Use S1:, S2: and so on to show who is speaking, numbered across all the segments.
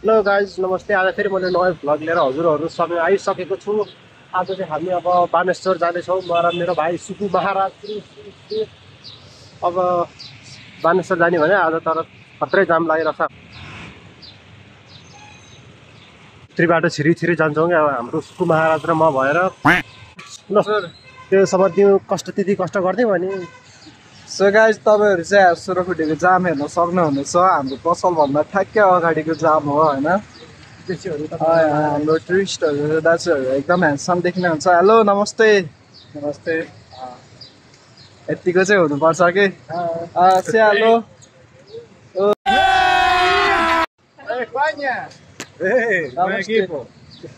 S1: Hello guys नमस्ते। आज फेरि मैले नयाँ भ्लग लिएर हजुरहरूसँग आइसकेको छु। आज चाहिँ हामी अब बानेश्वर जानेछौँ। म र मेरो भाइ सुकु महाराज। अब बानेश्वर जाने भने आज तर खत्रै जाम लागिरहेछ। त्री बाटो छिरी जान्छौँ क्या अब हाम्रो सुकु महाराज र म भएर। ल सर त्यो सम्बन्धी कष्ट त्यति कष्ट गरिदिउँ अनि
S2: सो गाइज तपाईहरु चाहिँ सुरखुटीको जाम हेर्न सक्नुहुनेछ। हाम्रो पसलभन्दा ठ्याक्कै अगाडिको जाम हो हैन। हाम्रो टुरिस्टहरु दाजुहरु एकदम ह्यान्डसम देखिने हुन्छ। हेलो नमस्ते नमस्ते। यतिको चाहिँ हुनुपर्छ कि say hello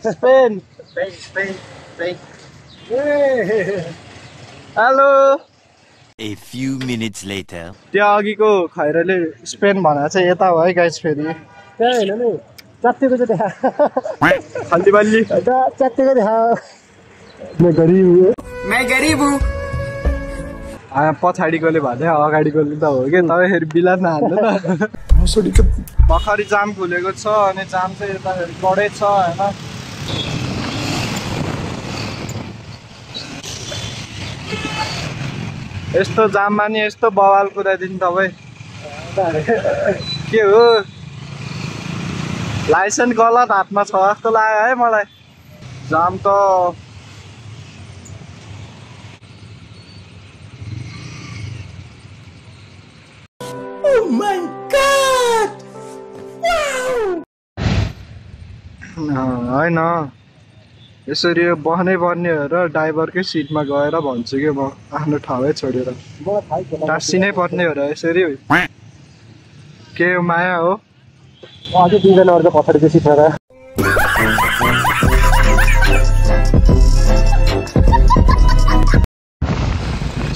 S2: Spain hello.
S3: A few minutes later.
S2: त्यहाँ अघिको खैरले स्पेन भनेर चाहिँ यता हो है गाइस। फेरि
S1: त्यहाँ होइन नि च्यात्तिको चाहिँ देखा
S2: खल्ती बल्ली
S1: च्यात्तिको देखा। मैं गरीब हूँ।
S2: पछाडिकोले भने अगाडिकोले त हो कि तपाईँ फेरि बिला नहाल्नु न। भर्खरै जाम खुलेको छ अनि जाम चाहिँ यता फेरि कडै छ होइन। यस्तो जाममा नि यस्तो बवाल कुदाइदिनु तपाईँ के हो। लाइसेन्स गलत हातमा छ जस्तो लाग्यो है मलाई। जाम त होइन यसरी बस्नै पर्ने हो र ड्राइभरकै सिटमा गएर भन्छु कि म आफ्नो ठाउँै छोडेर टाँसिनै पर्ने हो र यसरी के माया हो।
S1: अझै दुईजनाहरू त पछाडिको सिटमा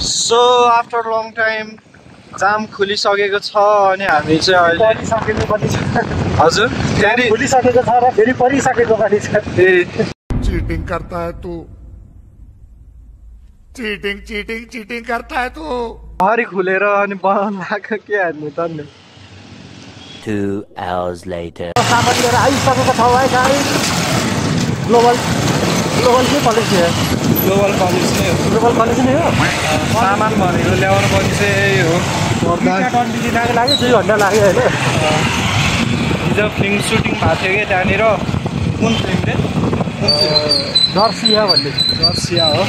S2: सो आफ्टर लङ टाइम जाम खुलिसकेको छ अनि हामी चाहिँ अहिले हजुर फेरि
S1: खुलिसकेको छ र फेरि परिसकेको पनि छ।
S4: चीटिंग करता है तू। चीटिंग करता है तू।
S2: भरि खुलेर अनि बनाउन लाग्यो के हान्नु त नि।
S3: 2 hours later.
S1: सामान लिएर आइसकेको छ है गाइस। ग्लोबल के कलेज हो?
S2: ग्लोबल कलेज नै हो।
S1: ग्लोबल कलेज नै हो।
S2: सामान भनेको ल्याउनु पर्ने चाहिँ यही हो।
S1: डन्डी लाग्यो 2 घन्टा लाग्यो होइन।
S2: हिजो फिल्म सुटिङ भएको थियो कि त्यहाँनिर। कुन फिल्म रे?
S1: नर्सिया भन्ने
S2: रसिया हो।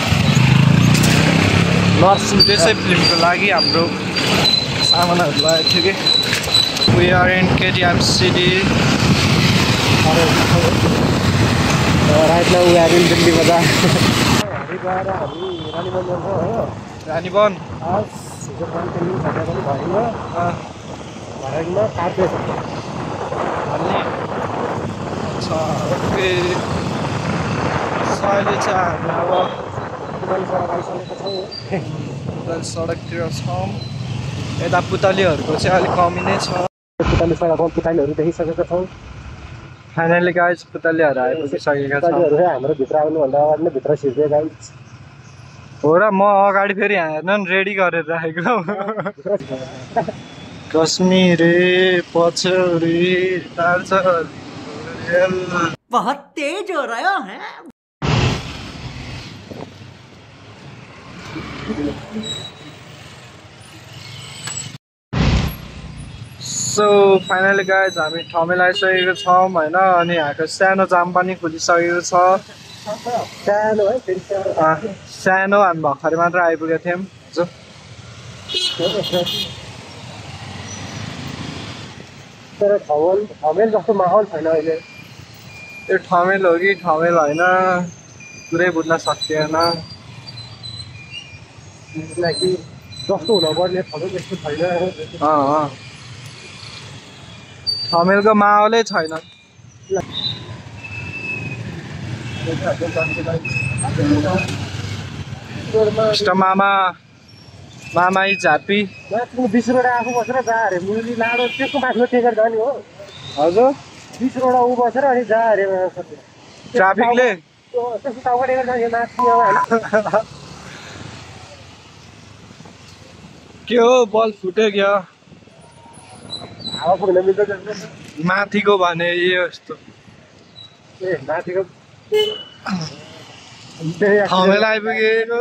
S2: त्यसै फिल्मको लागि हाम्रो सामानहरू लगाएको थियो कि। We are in KTM city.
S1: Right now we are in Dilli Bazar. हामी गएर हामी रानीवन जान्छौँ हो।
S2: रानीवन
S1: भर्याङमा कार्पेट
S2: भन्ने अहिले चाहिँ हामी अब सडकतिर छौँ। यता पुतलीहरूको चाहिँ अलिक कमी नै छ।
S1: पुतली सडकमा पुतलीहरू देखिसकेका छौँ।
S2: फाइनली गाइज पुतलीहरू आइपुगिसकेका छन्।
S1: पुतलीहरू हाम्रो भित्र आउनुभन्दा अगाडि नै भित्र छिर्दै गाइज
S2: हो र म अगाडि फेरि हेर्न रेडी गरेर राखेको। कश्मीरी पछौरी
S5: बहुत तेज हो रहा है।
S2: सो फाइनली गाइज हामी ठाउँमा आइसकेको छौँ होइन। अनि यहाँको सानो जाम पनि खुलिसकेको छ।
S1: सानो है फेरि
S2: सानो हामी भर्खरै मात्र आइपुगेको थियौँ जो।
S1: तर ठमेल जस्तो माहौल छैन अहिले।
S2: यो ठमेल हो कि ठमेल होइन पुरै बुझ्न सकिएन।
S1: किनकि जस्तो हुनुपर्ने ठमेल यस्तो छैन।
S2: ठमेलको माहौलै छैन। मामा झापी
S1: 20 रोडा आफू बसेर जा अरे मुरली लाडो त्यसको माथिको टेकेर जाने हो।
S2: हजुर
S1: 20 रोडा ऊ बसेर अनि जा अरे
S2: ट्राफिकले
S1: त्यस्तो टाउको टेकेर जाने माथि।
S2: के हो बल फुट्यो क्या।
S1: हावा पुग्न मिल्छ त्यस्तो
S2: माथिको भने यो यस्तो
S1: ए माथिको
S2: ठाउँमा आइपुगेको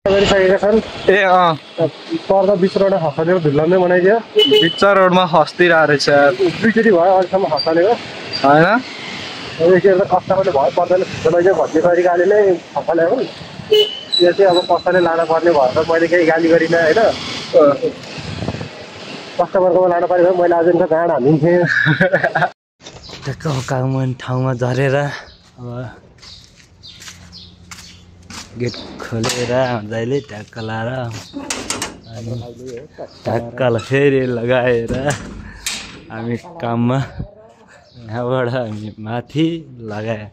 S1: गरिसकेका छन्
S2: ए अँ
S1: पर्दा बिचरोड हँसालेको ढुल्लाउने बनाइदियो
S2: बिच्चा रोडमा खस्तिरहेको रहेछ यार।
S1: दुईचोटि भयो अहिलेसम्म हँसालेको
S2: होइन
S1: यसरी त कस्टमरले भय पर्दैन भन्ने तरिकाले नै हँसालेको यो चाहिँ अब कसैले लान पर्ने भएर त मैले केही गाली गरिनँ होइन कस्टमरकोमा लानु पर्यो भने मैले आज गाँड हालिन्थेँ
S6: टक्क कागमन ठाउँमा झरेर अब गेट खोलेर दाइले ट्याक्क लाएर अनि ट्याक्कल फेरि लगाएर हामी काममा यहाँबाट हामी माथि लगाए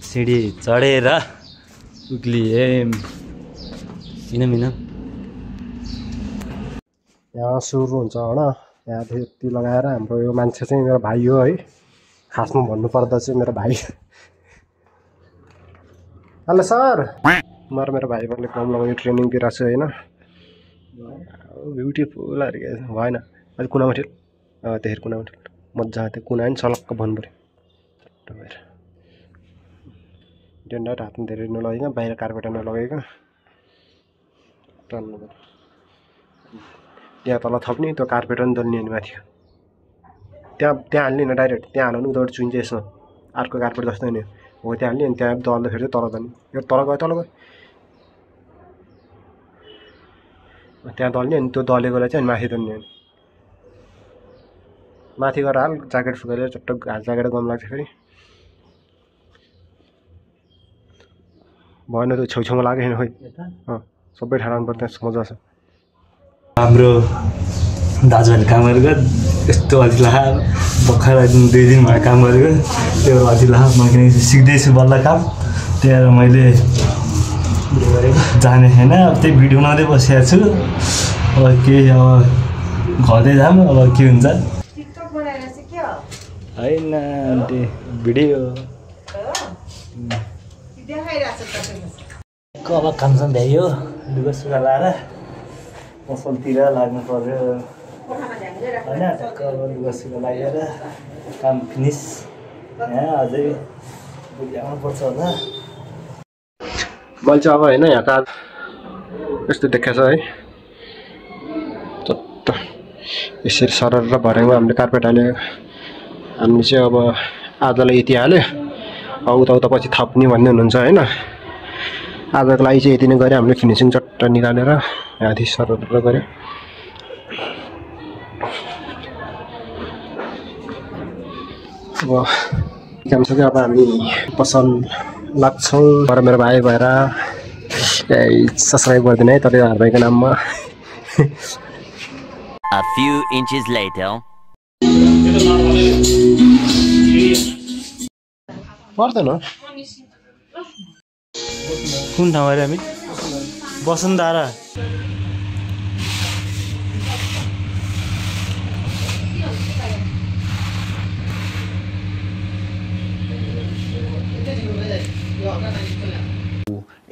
S6: सिँढी चढेर उक्लिए मिन
S1: यहाँ सुरु हुन्छ होइन यहाँदेखि यति लगाएर हाम्रो यो मान्छे चाहिँ मेरो भाइ हो है खासमा भन्नुपर्दा चाहिँ मेरो भाइ हेलो सर म र मेरो भाइ पनि कम लगाउने ट्रेनिङ दिइरहेको छु होइन ब्युटिफुल अरे भएन अलिक कुनामा ठिक त्यसरी कुनामा ठिक मजा त्यो कुना पनि सलक्क भन्नु पऱ्यो चट्ट भएर डेन्डर हातमा धेरै नलगेको बाहिर कार्पेट नलगेको टन्नु पऱ्यो त्यहाँ तल थप्ने त्यो कार्पेट पनि दल्ने अनि माथि त्यहाँ हाल्ने न डाइरेक्ट त्यहाँ हाल्नु उताबाट चुइन्छ यसमा अर्को कार्पेट जस्तो नि हो त्यहाँ हाल्ने अनि त्यहाँ दल्दाखेरि चाहिँ तल जाने यो तल गयो त्यहाँ दल्ने अनि त्यो दलेकोलाई चाहिँ अनि माथि दल्ने अनि माथि गएर हाल ज्याकेट फुकाएर चट्ट हाल ज्याकेट गम लाग्छ फेरि भएन त्यो छेउछेउमा लाग्यो होइन खोइ सबै ठाडा पर्छ मजा छ
S6: हाम्रो दाजुहरूले काम गरेको यस्तो अझै ला भर्खर 2 दिन भयो काम गरेको त्यो अझै ला म किनकि सिक्दैछु बल्ल काम त्यही भएर मैले जाने छैन त्यही भिडियो बनाउँदै बसेको छु अब केही अब घरदै जाम अब के हुन्छ होइन त्यो भिडियो अब कामसँग भ्याइयो लुगा सुगा लाएर पसलतिर लाग्नु पर्यो होइन टक्क लुगा सुगा लागेर काम फिनिस यहाँ अझै भोलि आउनुपर्छ होला
S1: मैले चाहिँ अब होइन यहाँ त यस्तो देखाएको छ है चट्ट यसरी सरर र भर्याङमा हामीले कार्पेट हाल्यो हामीले चाहिँ अब आजलाई यति हाल्यो अब उता पछि थप्ने भन्ने हुनुहुन्छ होइन आजको लागि चाहिँ यति नै गऱ्यो हामीले फिनिसिङ चट्ट निकालेर यहाँदेखि सरर गऱ्यो अब काम छ कि अब हामी पसल लाग्छौँ तर मेरो भाइ भएर सब्सक्राइब गरिदिनु है तर हार भाइको नाममा
S3: A few inches later.
S1: पर्दैन
S6: कुन ठाउँ अरे हामी Vasundhara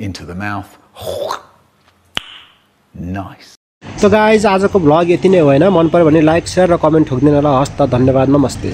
S4: Into the mouth. Nice.
S1: त गाइज आजको भ्लग यति नै हो होइन मन पर्यो भने लाइक सेयर र कमेन्ट ठोकिदिनु होला हस् त धन्यवाद नमस्ते